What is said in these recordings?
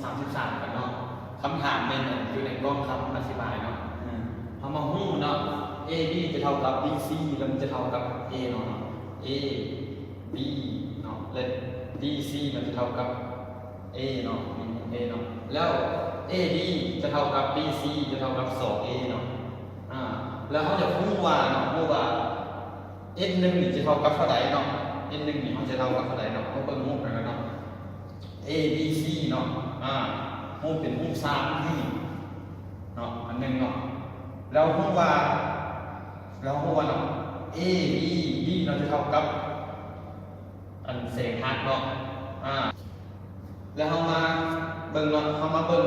ສາມສິບສາມກັນເນາະ. ຄຳຖາມແມ່ນອັນຢູ່ໃນກ່ອງຄຳອະທິບາຍເນາະ. ເຮົາມາຮູ້ເນາະ ເອບີຈະເທົ່າກັບບີຊີ ແລ້ວມັນຈະເທົ່າກັບເອເນາະ. ເອບີເນາະ ແລະບີຊີມັນຈະເທົ່າກັບເອເນາະ ເອເນາະ. ແລ້ວເອບີຈະເທົ່າກັບບີຊີຈະເທົ່າກັບສອງເອເນາະ. ອາ ແລ້ວເຮົາຢາກຮູ້ວ່າເນາະ ຮູ້ວ່າເອັນໜຶ່ງນີ້ຈະເທົ່າກັບເທົ່າໃດເນາະ. ເອັນໜຶ່ງນີ້ເຮົາຈະເທົ່າກັບເທົ່າໃດເນາະ. ເຮົາເບິ່ງຮູບກັນເນາະ. ເອບີຊີເນາະ ອາ ຮູບເປັນຮູບສາມຫຼ່ຽມເນາະ ອັນໜຶ່ງເນາະ. ແລ້ວຮູ້ວ່າ ແລ້ວຮູ້ວ່າເນາະ ເອບີບີເນາະ ຈະເທົ່າກັບອັນເສງຫັກເນາະ. ອາ ແລ້ວເຮົາມາເບິ່ງເນາະ ເຮົາມາເບິ່ງ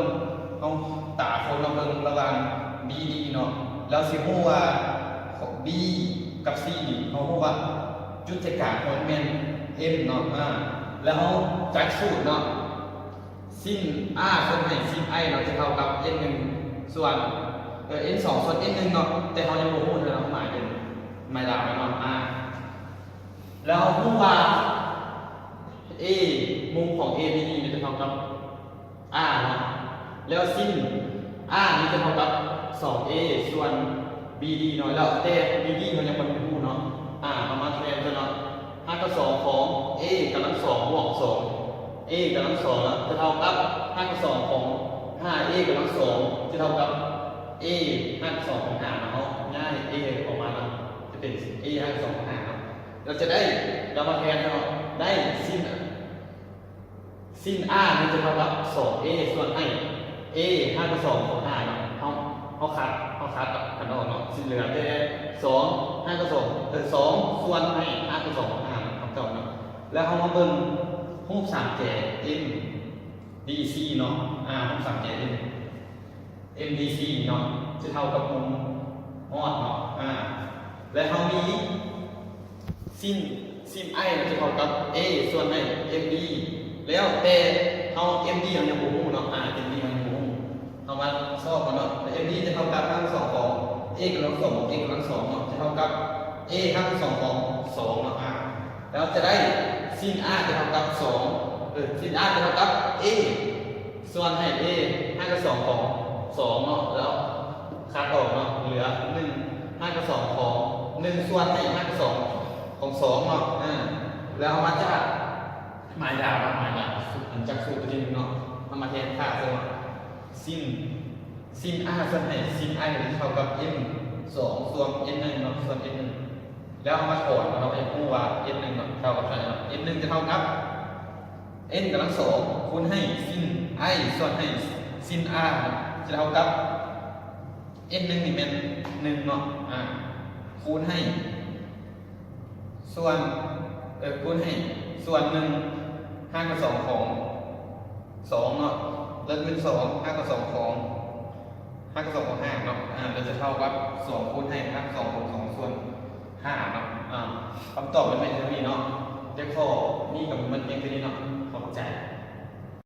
ເຮົາຕາຄົນມາເບິ່ງລະຫວ່າງບີດີເນາະ. ແລ້ວຊິຮູ້ວ່າບີກັບຊີນີ້ ເຮົາຮູ້ວ່າຈຸດໃຈກາງຂອງມັນແມ່ນເອັນເນາະ. ອາ ແລ້ວເຮົາຈັບສູດເນາະ ຊິນອາສ່ວນໃຫ້ຊິນໄອເນາະ ຈະເທົ່າກັບເອັນໜຶ່ງສ່ວນ ເອີ ເອັນສອງສ່ວນເອັນໜຶ່ງເນາະ. ແຕ່ເຮົາຍັງບໍ່ຮູ້ເທື່ອເນາະ ເຮົາໝາຍເປັນໝາຍດາວໄວ້ເນາະ. ອາ ແລ້ວເຮົາຮູ້ວ່າເອມຸມຂອງເອບີດີນີ້ຈະເທົ່າກັບອາເນາະ. ແລ້ວຊິນອານີ້ຈະເທົ່າກັບສອງເອສ່ວນບີດີເນາະ. ແລ້ວແຕ່ບີດີເຮົາຍັງບໍ່ທັນຮູ້ເນາະ. ອາ ເຮົາມາແທນຊະເນາະ ຮາກກຳສອງຂອງເອກຳລັງສອງບວກສອງເອກຳລັງສອງເນາະ ຈະເທົ່າກັບຮາກກຳສອງຂອງຫ້າເອກຳລັງສອງ ຈະເທົ່າກັບເອຮາກກຳສອງຂອງຫ້າເນາະ. ເຮົາຍ້າຍເອອອກມາເນາະ ຈະເປັນເອຮາກກຳສອງຂອງຫ້າເນາະ. ເຮົາຈະໄດ້ ເຮົາມາແທນເນາະ ໄດ້ຊິນ ຊິນອານີ້ຈະເທົ່າກັບສອງເອສ່ວນໃຫ້ເອຮາກກຳສອງຂອງຫ້າເນາະ. ເຮົາ ເຮົາຄັດ ເຮົາຄັດກັນອອກເນາະ ຊິເຫຼືອແຕ່ສອງຮາກກຳສອງ ເອີ ສອງສ່ວນໃຫ້ຮາກກຳສອງຂອງຫ້າເນາະ ຄຳຕອບເນາະ. ແລ້ວເຮົາມາເບິ່ງຮູບສາມແຈ ເອັມດີຊີເນາະ. ອາ ຮູບສາມແຈ ເອັມ ເອັມດີຊີເນາະ ຈະເທົ່າກັບມຸມອອດເນາະ. ອາ ແລະເຮົາມີຊິນ ຊິນໄອຈະເທົ່າກັບເອສ່ວນໃຫ້ເອັມດີ ແລ້ວແຕ່ເຮົາ ເອັມດີເຮົາຍັງບໍ່ຮູ້ເນາະ. ອາ ເອັມດີເຮົາຍັງບໍ່ຮູ້ ເຮົາມາຊອກເບິ່ງເນາະ. ເອັມດີຈະເທົ່າກັບຮາກກຳສອງຂອງເອກຳລັງສອງ ເອກຳລັງສອງເນາະ ຈະເທົ່າກັບເອຮາກກຳສອງຂອງສອງເນາະ. ອາ ແລ້ວຈະໄດ້ຊິນອາຈະເທົ່າກັບສອງ ເອີ ຊິນອາຈະເທົ່າກັບເອສ່ວນໃຫ້ເອຮາກກຳສອງຂອງສອງເນາະ. ແລ້ວຄັດອອກເນາະ ເຫຼືອໜຶ່ງຮາກກຳສອງຂອງໜຶ່ງສ່ວນໃຫ້ຮາກກຳສອງຂອງສອງເນາະ. ອາ ແລ້ວເຮົາມາຈາກໝາຍດາວເນາະ ໝາຍດາວ ອັນຈັກສູດຕົວທີ່ໜຶ່ງເນາະ ເຮົາມາແທນຄ່າໃສ່ວ່າຊິນ ຊິນອາສ່ວນໃຫ້ຊິນໄອເທົ່າກັບເອັມສອງສ່ວນເອັນໜຶ່ງເນາະ ສ່ວນເອັນໜຶ່ງ. ແລ້ວເຮົາມາຖອນເນາະ ເຮົາຢາກຮູ້ວ່າເອັນໜຶ່ງເນາະ ເທົ່າກັບເທົ່າໃດເນາະ. ເອັນໜຶ່ງຈະເທົ່າກັບເອັນກຳລັງສອງຄູນໃຫ້ຊິນໄອສ່ວນໃຫ້ຊິນອາ ຈະເທົ່າກັບເອັນໜຶ່ງນີ້ແມ່ນໜຶ່ງເນາະ ອາ ຄູນໃຫ້ ສ່ວນ ເອີ ຄູນໃຫ້ສ່ວນໜຶ່ງຮາກກຳສອງຂອງສອງເນາະ ແລ້ວເປັນສອງຮາກກຳສອງຂອງ ຮາກກຳສອງຂອງຫ້າເນາະ. ອາ ແລ້ວຈະເທົ່າກັບສອງຄູນໃຫ້ຮາກສອງຂອງສອງສ່ວນຫ້າເນາະ. ອາ ຄຳຕອບມັນແມ່ນເທົ່ານີ້ເນາະ. ແຕ່ຂໍ້ນີ້ກໍມັນພຽງເທົ່ານີ້ເນາະ. ຂອບໃຈ.